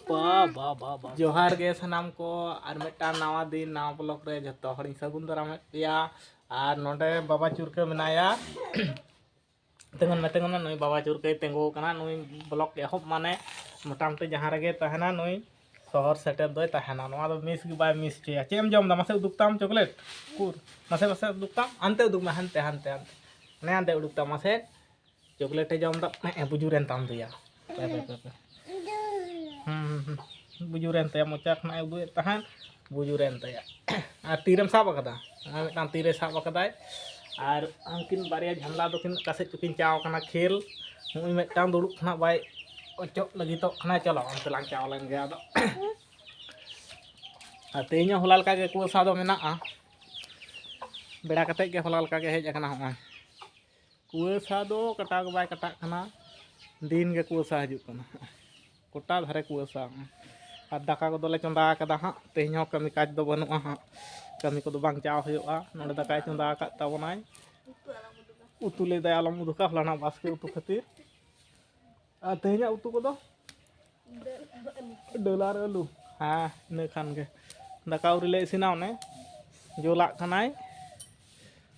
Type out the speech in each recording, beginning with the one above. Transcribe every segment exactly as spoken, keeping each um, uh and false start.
ᱵᱟ, ᱵᱟ, ᱵᱟ, ᱵᱟ᱾ ᱡᱚᱦᱟᱨ ᱜᱮ ᱥᱟᱱᱟᱢ ᱠᱚ, ᱟᱨ ᱢᱤᱫᱴᱟᱝ ᱱᱟᱣᱟ ᱫᱤᱱ, ᱱᱟᱣᱟ ᱵᱞᱚᱜ ᱨᱮ ᱡᱷᱚᱛᱚ ᱦᱚᱲᱤᱧ ᱥᱟᱹᱜᱩᱱ ᱫᱟᱨᱟᱢᱮᱫ ᱯᱮᱭᱟ᱾ ᱟᱨ ᱱᱚᱰᱮ ᱵᱟᱵᱟ ᱪᱩᱨᱠᱟᱹ ᱢᱮᱱᱟᱭᱟ᱾ ᱛᱤᱸᱜᱩᱱ ᱢᱮ, ᱛᱤᱸᱜᱩᱱ ᱢᱮ, ᱱᱩᱭ ᱵᱟᱵᱟ ᱪᱩᱨᱠᱟᱹᱭ ᱛᱤᱸᱜᱩ ᱟᱠᱟᱱᱟ᱾ ᱱᱩᱭ ᱵᱞᱚᱜ ᱮᱦᱚᱵ ᱢᱟᱱᱮ ᱢᱚᱴᱟᱢᱩᱴᱤ ᱡᱟᱦᱟᱸ ᱨᱮᱜᱮ ᱛᱟᱦᱮᱱᱟ, ᱱᱩᱭ ᱥᱚᱦᱚᱨ ᱥᱮᱴᱮᱨ ᱫᱚᱭ ᱛᱟᱦᱮᱱᱟ᱾ ᱱᱚᱣᱟ ᱫᱚ ᱢᱤᱥ ᱜᱮ ᱵᱟᱭ ᱢᱤᱥ ᱦᱚᱪᱚᱭᱟ᱾ ᱪᱮᱫ ᱮᱢ ᱡᱚᱢ ᱮᱫᱟ? ᱢᱟᱥᱮ ᱩᱫᱩᱜ ᱛᱟᱢ ᱪᱚᱠᱞᱮᱴ᱾ ᱩᱠᱩᱨ? ᱢᱟᱥᱮ, ᱢᱟᱥᱮ ᱩᱫᱩᱜ ᱛᱟᱢ᱾ ᱦᱟᱱᱛᱮ ᱩᱫᱩᱜ ᱢᱮ, ᱦᱟᱱᱛᱮ, ᱦᱟᱱᱛᱮ, ᱦᱟᱱᱛᱮ᱾ ᱦᱟᱱᱮ ᱦᱟᱱᱛᱮ ᱩᱰᱩᱠ ᱛᱟᱢ ᱢᱟᱥᱮ᱾ ᱪᱚᱠᱞᱮᱴ ᱮ ᱡᱚᱢ ᱮᱫᱟ᱾ ᱦᱮᱸ, ᱵᱩᱡᱩᱨᱮᱱ ᱛᱟᱢ ᱫᱚᱭᱟ᱾ ᱯᱮ, ᱯᱮ, ᱯᱮ, ᱯᱮ᱾ ᱦᱩᱸ, ᱦᱩᱸ, ᱦᱩᱸ᱾ ᱵᱩᱡᱩᱨᱮᱱ ᱛᱟᱭᱟ, ᱢᱚᱪᱟ ᱠᱷᱚᱱᱟᱜ ᱮ ᱩᱫᱩᱜ ᱮᱫ ᱛᱟᱦᱮᱸᱫ, ᱵᱩᱡᱩᱨᱮᱱ ᱛᱟᱭᱟ᱾ ᱟᱨ ᱛᱤᱨᱮᱢ ᱥᱟᱵ ᱟᱠᱟᱫᱟ? ᱱᱚᱜᱼᱚᱭ ᱢᱤᱫᱴᱟᱝ ᱛᱤᱨᱮ ᱥᱟᱵ ᱟᱠᱟᱫᱟᱭ᱾ ᱟᱨ ᱩᱱᱠᱤᱱ ᱵᱟᱨᱭᱟ ᱡᱷᱟᱢᱞᱟ ᱫᱚᱠᱤᱱ ᱚᱠᱟ ᱥᱮᱫ ᱪᱚᱠᱤᱱ ᱪᱟᱣ ᱟᱠᱟᱱᱟ ᱠᱷᱮᱞ᱾ ᱱᱩᱜᱼᱩᱭ ᱢᱤᱫᱴᱟᱝ ᱫᱩᱲᱩᱵ ᱠᱷᱚᱱᱟᱜ ᱵᱟᱭ ᱚᱪᱚᱜ ᱞᱟᱹᱜᱤᱫᱚᱜ ᱠᱟᱱᱟ᱾ ᱪᱚᱞᱚ, ᱚᱱᱛᱮ ᱞᱟᱝ ᱪᱟᱣ ᱞᱮᱱ ᱜᱮ ᱟᱫᱚ᱾ ᱟᱨ ᱛᱮᱦᱮᱧ ᱦᱚᱸ ᱦᱚᱞᱟ ᱞᱮᱠᱟ ᱜᱮ ᱠᱩᱣᱟᱹᱥᱟ ᱫᱚ ᱢᱮᱱᱟᱜᱼᱟ᱾ ᱵᱮᱲᱟ ᱠᱟᱛᱮᱫ ᱜᱮ ᱦᱚᱞᱟ ᱞᱮᱠᱟ ᱜᱮ ᱦᱮᱡ ᱟᱠᱟᱱᱟ ᱦᱚᱸᱜᱼᱚᱭ᱾ ᱠᱩᱣᱟᱹᱥᱟ ᱫᱚ ᱠᱟᱴᱟᱣ ᱜᱮ ᱵᱟᱭ ᱠᱟᱴᱟᱜ ᱠᱟᱱᱟ, ᱫᱤᱱ ᱜᱮ ᱠᱩᱣᱟᱹᱥᱟ ᱦᱤᱡᱩᱜ ᱠᱟᱱᱟ, ᱜᱚᱴᱟ ᱫᱷᱟᱨᱮ ᱠᱩᱣᱟᱹᱥᱟ᱾ ᱟᱨ ᱫᱟᱠᱟ ᱠᱚᱫᱚᱞᱮ ᱪᱚᱸᱫᱟ ᱟᱠᱟᱫᱟ ᱦᱟᱸᱜ, ᱛᱮᱦᱮᱧ ᱦᱚᱸ ᱠᱟᱹᱢᱤ ᱠᱟᱡᱽ ᱫᱚ ᱵᱟᱹᱱᱩᱜᱼᱟ ᱦᱟᱸᱜ, ᱠᱟᱹᱢᱤ ᱠᱚᱫᱚ ᱵᱟᱝ ᱪᱟᱣ ᱦᱩᱭᱩᱜᱼᱟ᱾ ᱱᱚᱰᱮ ᱫᱟᱠᱟᱭ ᱪᱚᱸᱫᱟ ᱟᱠᱟᱫ ᱛᱟᱵᱚᱱᱟᱭ, ᱩᱛᱩ ᱞᱟᱹᱭᱫᱟᱭ ᱟᱞᱚᱢ ᱩᱫᱩᱜᱟ, ᱦᱚᱞᱟᱱᱟᱜ ᱵᱟᱥᱠᱮ ᱩᱛᱩ ᱠᱷᱟᱹᱛᱤᱨ᱾ ᱟᱨ ᱛᱮᱦᱮᱧᱟᱜ ᱩᱛᱩ ᱠᱚᱫᱚ ᱰᱟᱹᱞ ᱟᱨ ᱟᱹᱞᱩ᱾ ᱦᱮᱸ, ᱤᱱᱟᱹ ᱠᱷᱟᱱ ᱜᱮ᱾ ᱫᱟᱠᱟ ᱟᱹᱣᱨᱤ ᱞᱮ ᱤᱥᱤᱱᱟ, ᱚᱱᱮ ᱡᱳᱞᱟᱜ ᱠᱟᱱᱟᱭ᱾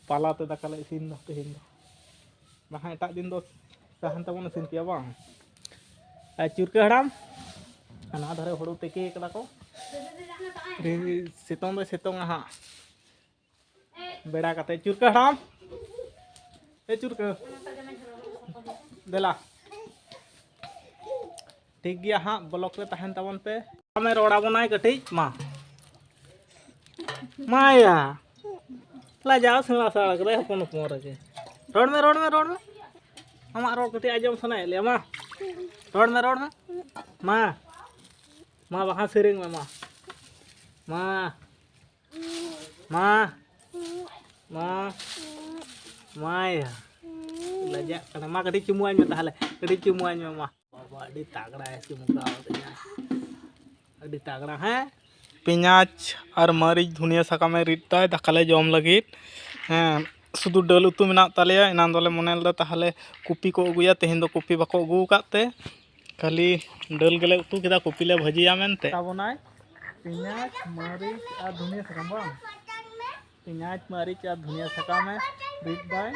ᱯᱟᱞᱟᱛᱮ ᱫᱟᱠᱟ ᱞᱮ ᱤᱥᱤᱱ ᱫᱟ ᱛᱮᱦᱮᱧ ᱫᱚ, ᱵᱟᱠᱷᱟᱱ ᱮᱴᱟᱜ ᱫᱤᱱ ᱫᱚ ᱥᱟᱦᱟᱱ ᱛᱮᱵᱚᱱ ᱤᱥᱤᱱ ᱠᱮᱭᱟ ᱵᱟᱝ? ᱟᱨ ᱪᱩᱨᱠᱟᱹ ᱦᱟᱲᱟᱢ, ᱦᱟᱱᱟ ᱫᱷᱟᱨᱮ ᱦᱩᱲᱩ ᱛᱤᱠᱤ ᱠᱟᱫᱟ ᱠᱚ, ᱥᱤᱛᱩᱝ ᱫᱚᱭ ᱥᱤᱛᱩᱝᱟ ᱦᱟᱸᱜ᱾ ᱵᱮᱲᱟ ᱠᱟᱛᱮ ᱪᱩᱨᱠᱟᱹ ᱦᱟᱲᱟᱢ, ᱮ ᱪᱩᱨᱠᱟᱹ, ᱫᱮᱞᱟ᱾ ᱴᱷᱤᱠ ᱜᱮᱭᱟ ᱦᱟᱸᱜ, ᱵᱞᱚᱠ ᱨᱮ ᱛᱟᱦᱮᱱ ᱛᱟᱵᱚᱱ ᱯᱮ᱾ ᱟᱢᱮ ᱨᱚᱲ ᱟᱵᱚᱱᱟᱭ ᱠᱟᱹᱴᱤᱡ, ᱢᱟ᱾ ᱢᱟᱭᱟ, ᱞᱟᱡᱟᱣ ᱥᱮᱬᱟ ᱥᱟᱲ ᱠᱟᱫᱟᱭ ᱦᱚᱯᱚᱱ ᱦᱚᱯᱚᱱ ᱨᱮᱜᱮ᱾ ᱨᱚᱲ ᱢᱮ, ᱨᱚᱲ ᱢᱮ, ᱨᱚᱲ ᱢᱮ᱾ ᱟᱢᱟᱜ ᱨᱚᱲ ᱠᱟᱹᱴᱤᱡ ᱟᱸᱡᱚᱢ ᱥᱟᱱᱟᱭᱮᱫ ᱞᱮᱭᱟ, ᱢᱟ᱾ ᱨᱚᱲ ᱢᱮ, ᱨᱚᱲ ᱢᱮ᱾ ᱢᱟ, ᱢᱟ, ᱵᱟᱠᱷᱟᱱ ᱥᱮᱨᱮᱧ ᱢᱮ, ᱢᱟ᱾ ᱢᱟ, ᱢᱟ, ᱢᱟ, ᱢᱟᱭᱟ᱾ ᱞᱟᱡᱟᱜ ᱠᱟᱱᱟ᱾ ᱢᱟ, ᱠᱟᱹᱴᱤᱡ ᱪᱩᱢᱩ ᱟᱹᱧ ᱢᱮ ᱛᱟᱦᱞᱮ, ᱠᱟᱹᱴᱤᱡ ᱪᱩᱢᱩ ᱟᱹᱧ ᱢᱮ, ᱢᱟ᱾ ᱵᱟᱵᱟ, ᱟᱹᱰᱤ ᱛᱟᱜᱲᱟᱭ ᱪᱩᱢᱩ ᱠᱟᱣ ᱫᱤᱧᱟ᱾ ᱟᱹᱰᱤ ᱛᱟᱜᱲᱟ, ᱦᱮᱸ? ᱯᱮᱸᱭᱟᱡᱽ ᱟᱨ ᱢᱟᱹᱨᱤᱪ, ᱫᱷᱩᱱᱤᱭᱟᱹ ᱥᱟᱠᱟᱢᱮ ᱨᱤᱫ ᱫᱟᱭ ᱫᱟᱠᱟ ᱞᱮ ᱡᱚᱢ ᱞᱟᱹᱜᱤᱫ᱾ ᱦᱮᱸ, ᱥᱩᱫᱷᱩ ᱰᱟᱹᱞ ᱩᱛᱩ ᱢᱮᱱᱟᱜ ᱛᱟᱞᱮᱭᱟ᱾ ᱮᱱᱟᱱ ᱫᱚᱞᱮ ᱢᱚᱱᱮ ᱞᱮᱫᱟ ᱛᱟᱦᱞᱮ ᱠᱚᱯᱤ ᱠᱚ ᱟᱹᱜᱩᱭᱟ, ᱛᱮᱦᱮᱧ ᱫᱚ ᱠᱚᱯᱤ ᱵᱟᱠᱚ ᱟᱹᱜᱩ ᱟᱠᱟᱫ ᱛᱮ ᱠᱷᱟᱹᱞᱤ ᱰᱟᱹᱞ ᱜᱮᱞᱮ ᱩᱛᱩ ᱠᱮᱫᱟ, ᱠᱚᱯᱤ ᱞᱮ ᱵᱷᱟᱹᱡᱤᱭᱟ ᱢᱮᱱᱛᱮ᱾ ᱛᱟᱵᱚᱱᱟᱭ ᱯᱮᱸᱭᱟᱡᱽ, ᱢᱟᱹᱨᱤᱪ ᱟᱨ ᱫᱷᱩᱱᱤᱭᱟᱹ ᱥᱟᱠᱟᱢ ᱵᱟᱝ? ᱯᱮᱸᱭᱟᱡᱽ, ᱢᱟᱹᱨᱤᱪ ᱟᱨ ᱫᱷᱩᱱᱤᱭᱟᱹ ᱥᱟᱠᱟᱢᱮ ᱨᱤᱫ ᱫᱟᱭ᱾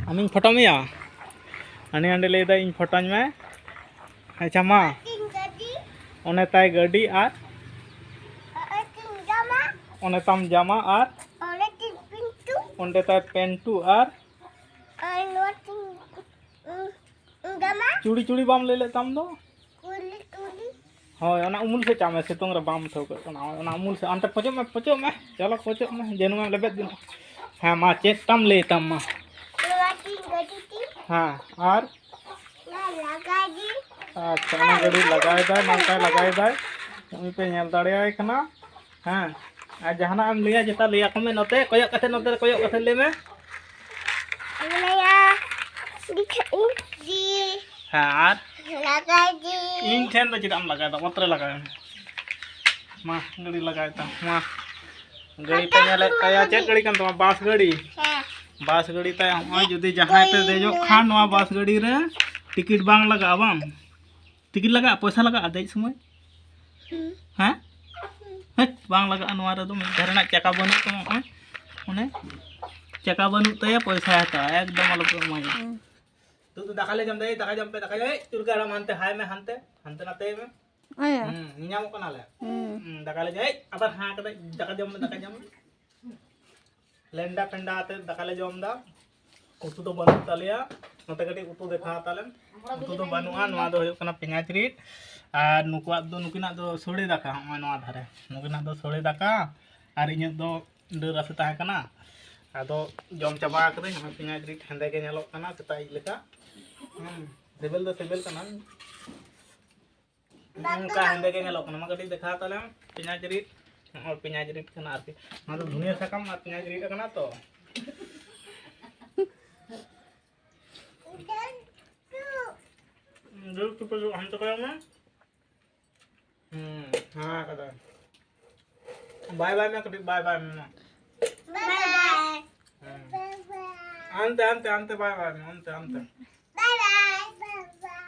ᱟᱢᱤᱧ ᱯᱷᱳᱴᱳ ᱢᱮᱭᱟ? ᱦᱟᱹᱱᱤ ᱦᱟᱸᱰᱮ ᱞᱟᱹᱭᱫᱟᱭ, "ᱤᱧ ᱯᱷᱳᱴᱳᱧ ᱢᱮ᱾" ᱟᱪᱪᱷᱟ, ᱢᱟ᱾ ᱚᱱᱮ ᱛᱟᱭ ᱜᱟᱹᱰᱤ ᱟᱨ ᱚᱱᱮ ᱛᱟᱢ ᱡᱟᱢᱟ ᱟᱨ ᱚᱸᱰᱮ ᱛᱤᱧ ᱯᱤᱱᱴᱩ᱾ ᱚᱸᱰᱮ ᱛᱟᱭ ᱯᱮᱱᱴᱩ ᱟᱨ ᱟᱨ ᱱᱚᱣᱟ ᱛᱤᱧ, ᱩᱸ, ᱩᱸ, ᱡᱟᱢᱟ᱾ ᱪᱩᱲᱤ, ᱪᱩᱲᱤ ᱵᱟᱢ ᱞᱟᱹᱭ ᱞᱮᱫ ᱛᱟᱢ ᱫᱚ? ᱠᱩᱞᱤ, ᱠᱩᱞᱤ᱾ ᱦᱳᱭ, ᱚᱱᱟ ᱩᱢᱩᱞ ᱥᱮᱫ ᱪᱟᱜ ᱢᱮ, ᱥᱤᱛᱩᱝ ᱨᱮ ᱵᱟᱢ ᱴᱷᱟᱹᱣᱠᱟᱹᱜ ᱠᱟᱱᱟ᱾ ᱦᱳᱭ, ᱚᱱᱟ ᱩᱢᱩᱞ ᱥᱮᱫ, ᱚᱱᱛᱮ ᱯᱚᱪᱚᱜ ᱢᱮ, ᱯᱚᱪᱚᱜ ᱢᱮ, ᱪᱚᱞᱚ ᱯᱚᱪᱚᱜ ᱢᱮ, ᱡᱟᱹᱱᱩᱢ ᱮᱢ ᱞᱮᱵᱮᱫ ᱡᱚᱝᱟ᱾ ᱦᱮᱸ, ᱢᱟ, ᱪᱮᱫ ᱛᱟᱢ ᱞᱟᱹᱭ ᱛᱟᱢ ᱢᱟ? ᱱᱚᱣᱟ ᱛᱤᱧ ᱜᱟᱹᱰᱤ ᱛᱤᱧ᱾ ᱦᱮᱸ, ᱟᱨ? ᱚᱱᱟ ᱞᱟᱜᱟᱭ ᱫᱤᱧ᱾ ᱟᱪᱪᱷᱟ, ᱚᱱᱟ ᱜᱟᱹᱰᱤ ᱞᱟᱜᱟᱭ ᱫᱟᱭ, ᱱᱚᱝᱠᱟᱭ ᱞᱟᱜᱟᱭ ᱫᱟᱭ᱾ ᱱᱩᱭ ᱯᱮ ᱧᱮᱞ ᱫᱟᱲᱮᱭᱟᱭ ᱠᱟᱱᱟ᱾ ᱦᱮᱸ, ᱟᱨ ᱡᱟᱦᱟᱱᱟᱜ ᱮᱢ ᱞᱟᱹᱭᱟ, ᱡᱮᱴᱟ ᱞᱟᱹᱭ ᱟᱠᱚ ᱢᱮ, ᱱᱚᱛᱮ ᱠᱚᱭᱚᱜ ᱠᱟᱛᱮ, ᱱᱚᱛᱮ ᱨᱮ ᱠᱚᱭᱚᱜ ᱠᱟᱛᱮ ᱞᱟᱹᱭ ᱢᱮ᱾ ᱞᱟᱹᱭᱟ, ᱫᱤᱠᱷᱟᱹ ᱤᱧ ᱡᱤ᱾ ᱦᱮᱸ, ᱟᱨ? ᱞᱟᱜᱟᱭ ᱫᱤᱧ᱾ ᱤᱧ ᱴᱷᱮᱱ ᱫᱚ ᱪᱮᱫᱟᱜ ᱮᱢ ᱞᱟᱜᱟᱭ ᱫᱟ? ᱚᱛ ᱨᱮ ᱞᱟᱜᱟᱭ ᱢᱮ᱾ ᱢᱟ, ᱜᱟᱹᱰᱤ ᱞᱟᱜᱟᱭ ᱛᱟᱢ᱾ ᱢᱟ, ᱜᱟᱹᱰᱤ ᱯᱮ ᱧᱮᱞᱮᱫ ᱛᱟᱭᱟ᱾ ᱪᱮᱫ ᱜᱟᱹᱰᱤ ᱠᱟᱱ ᱛᱟᱢᱟ? ᱵᱟᱥ ᱜᱟᱹᱰᱤ᱾ ᱦᱮᱸ᱾ ᱵᱟᱥ ᱜᱟᱹᱰᱤ ᱛᱟᱭ᱾ ᱦᱚᱸᱜᱼᱚᱭ ᱡᱩᱫᱤ ᱡᱟᱦᱟᱸᱭ ᱯᱮ ᱫᱮᱡᱚᱜ ᱠᱷᱟᱱ, ᱱᱚᱣᱟ ᱵᱟᱥ ᱜᱟᱹᱰᱤ ᱨᱮ ᱴᱤᱠᱤᱴ ᱵᱟᱝ ᱞᱟᱜᱟᱜᱼᱟ, ᱵᱟᱝ? ᱴᱤᱠᱤᱴ ᱞᱟᱜᱟᱜᱼᱟ? ᱯᱚᱭᱥᱟ ᱞᱟᱜᱟᱜᱼᱟ ᱫᱮᱡ ᱥᱚᱢᱚᱭ? ᱦᱩᱸ᱾ ᱦᱮᱸ? ᱦᱮᱸ, ᱵᱟᱝ ᱞᱟᱜᱟᱜᱼᱟ᱾ ᱱᱚᱣᱟ ᱨᱮᱫᱚ ᱢᱤᱫ ᱫᱷᱟᱨᱮ ᱨᱮᱱᱟᱜ ᱪᱟᱠᱟ ᱵᱟᱹᱱᱩᱜ ᱛᱟᱢᱟ, ᱱᱚᱜᱼᱚᱭ᱾ ᱚᱱᱮ ᱪᱟᱠᱟ ᱵᱟᱹᱱᱩᱜ ᱛᱟᱭᱟ, ᱯᱚᱭᱥᱟᱭ ᱦᱟᱛᱟᱣᱟ, ᱮᱠᱫᱚᱢ ᱟᱞᱚ ᱯᱮ ᱮᱢᱟᱭᱟ᱾ ᱦᱩᱸ᱾ ᱛᱩ, ᱛᱩ, ᱫᱟᱠᱟ ᱞᱮ ᱡᱚᱢ ᱫᱟ, ᱮᱭ, ᱫᱟᱠᱟ ᱡᱚᱢ ᱯᱮ, ᱫᱟᱠᱟ ᱡᱚᱢ, ᱮᱭ, ᱪᱩᱨᱠᱟ ᱦᱟᱲᱟᱢ ᱦᱟᱱᱛᱮ ᱦᱟᱭ ᱢᱮ, ᱦᱟᱱᱛᱮ, ᱦᱟᱱᱛᱮ ᱱᱟᱛᱮᱭ ᱢᱮ᱾ ᱟᱭᱟ᱾ ᱦᱩᱸ, ᱧᱮᱧᱟᱢᱚᱜ ᱠᱟᱱᱟᱞᱮ᱾ ᱦᱩᱸ᱾ ᱦᱩᱸ, ᱫᱟᱠᱟ ᱞᱮ ᱡᱚᱢ, ᱮᱭ, ᱟᱵᱟᱨ ᱦᱟᱸ ᱠᱟᱫᱟᱭ, ᱫᱟᱠᱟ ᱡᱚᱢ ᱢᱮ, ᱫᱟᱠᱟ ᱡᱚᱢ ᱢᱮ᱾ ᱞᱮᱱᱰᱟ ᱯᱷᱮᱱᱰᱟ ᱟᱛᱮ ᱫᱟᱠᱟ ᱞᱮ ᱡᱚᱢ ᱫᱟ᱾ ᱩᱛᱩ ᱫᱚ ᱵᱟᱹᱱᱩᱜ ᱛᱟᱞᱮᱭᱟ᱾ ᱱᱚᱛᱮ ᱠᱟᱹᱴᱤᱡ ᱩᱛᱩ ᱫᱮᱠᱷᱟᱣ ᱛᱟᱞᱮᱢ᱾ ᱩᱛᱩ ᱫᱚ ᱵᱟᱹᱱᱩᱜᱼᱟ᱾ ᱱᱚᱣᱟ ᱫᱚ ᱦᱩᱭᱩᱜ ᱠᱟᱱᱟ ᱯᱮᱸᱭᱟᱡᱽ ᱨᱤᱫ᱾ ᱟᱨ ᱱᱩᱠᱩᱣᱟᱜ ᱫᱚ, ᱱᱩᱠᱤᱱᱟᱜ ᱫᱚ ᱥᱳᱲᱮ ᱫᱟᱠᱟ, ᱦᱚᱸᱜᱼᱚᱭ ᱱᱚᱣᱟ ᱫᱷᱟᱨᱮ᱾ ᱱᱩᱠᱤᱱᱟᱜ ᱫᱚ ᱥᱳᱲᱮ ᱫᱟᱠᱟ᱾ ᱟᱨ ᱤᱧᱟᱹᱜ ᱫᱚ ᱰᱟᱹᱞ ᱨᱟᱥᱮ ᱛᱟᱦᱮᱸ ᱠᱟᱱᱟ᱾ ᱟᱫᱚ ᱡᱚᱢ ᱪᱟᱵᱟ ᱠᱟᱹᱫᱟᱹᱧ᱾ ᱦᱚᱸᱜᱼᱚᱭ ᱯᱮᱸᱭᱟᱡᱽ ᱨᱤᱫ ᱦᱮᱸᱫᱮ ᱜᱮ ᱧᱮᱞᱚᱜ ᱠᱟᱱᱟ, ᱥᱮᱛᱟᱜ ᱟᱹᱭᱩᱵ ᱞᱮᱠᱟ᱾ ᱦᱩᱸ, ᱥᱤᱵᱤᱞ ᱫᱚ ᱥᱤᱵᱤᱞ ᱠᱟᱱᱟ᱾ ᱚᱱᱠᱟ ᱦᱮᱸᱫᱮ ᱜᱮ ᱧᱮᱞᱚᱜ ᱠᱟᱱᱟ᱾ ᱢᱟ ᱠᱟᱹᱴᱤᱡ ᱫᱮᱠᱷᱟᱣ ᱛᱟᱞᱮᱢ ᱯᱮᱸᱭᱟᱡᱽ ᱨᱤᱫ᱾ ᱱᱚᱜᱼᱚᱭ ᱯᱮᱸᱭᱟᱡᱽ ᱨᱤᱫ ᱠᱟᱱᱟ ᱟᱨᱠᱤ᱾ ᱱᱚᱣᱟ ᱫᱚ ᱫᱷᱩᱱᱤᱭᱟᱹ ᱥᱟᱠᱟᱢ ᱟᱨ ᱯᱮᱸᱭᱟᱡᱽ ᱨᱤᱫ ᱠᱟᱱᱟ ᱛᱚ᱾ ᱫᱟᱹᱞ ᱩᱛᱩ ᱯᱮ ᱦᱟᱱᱛᱮ ᱠᱚᱭᱚᱜ ᱢᱮ᱾ ᱦᱩᱸ, ᱦᱮᱸ ᱠᱟᱫᱟ᱾ ᱵᱟᱭ ᱵᱟᱭ ᱢᱮ ᱠᱟᱹᱴᱤᱡ, ᱵᱟᱭ ᱵᱟᱭ ᱢᱮ ᱢᱟ᱾ ᱵᱟᱭ ᱵᱟᱭ᱾ ᱦᱩᱸ᱾ ᱵᱟᱭ ᱵᱟᱭ᱾ ᱟᱱᱛᱮ, ᱟᱱᱛᱮ, ᱟᱱᱛᱮ ᱵᱟᱭ ᱵᱟᱭ ᱢᱮ, ᱟᱱᱛᱮ, ᱟᱱᱛᱮ᱾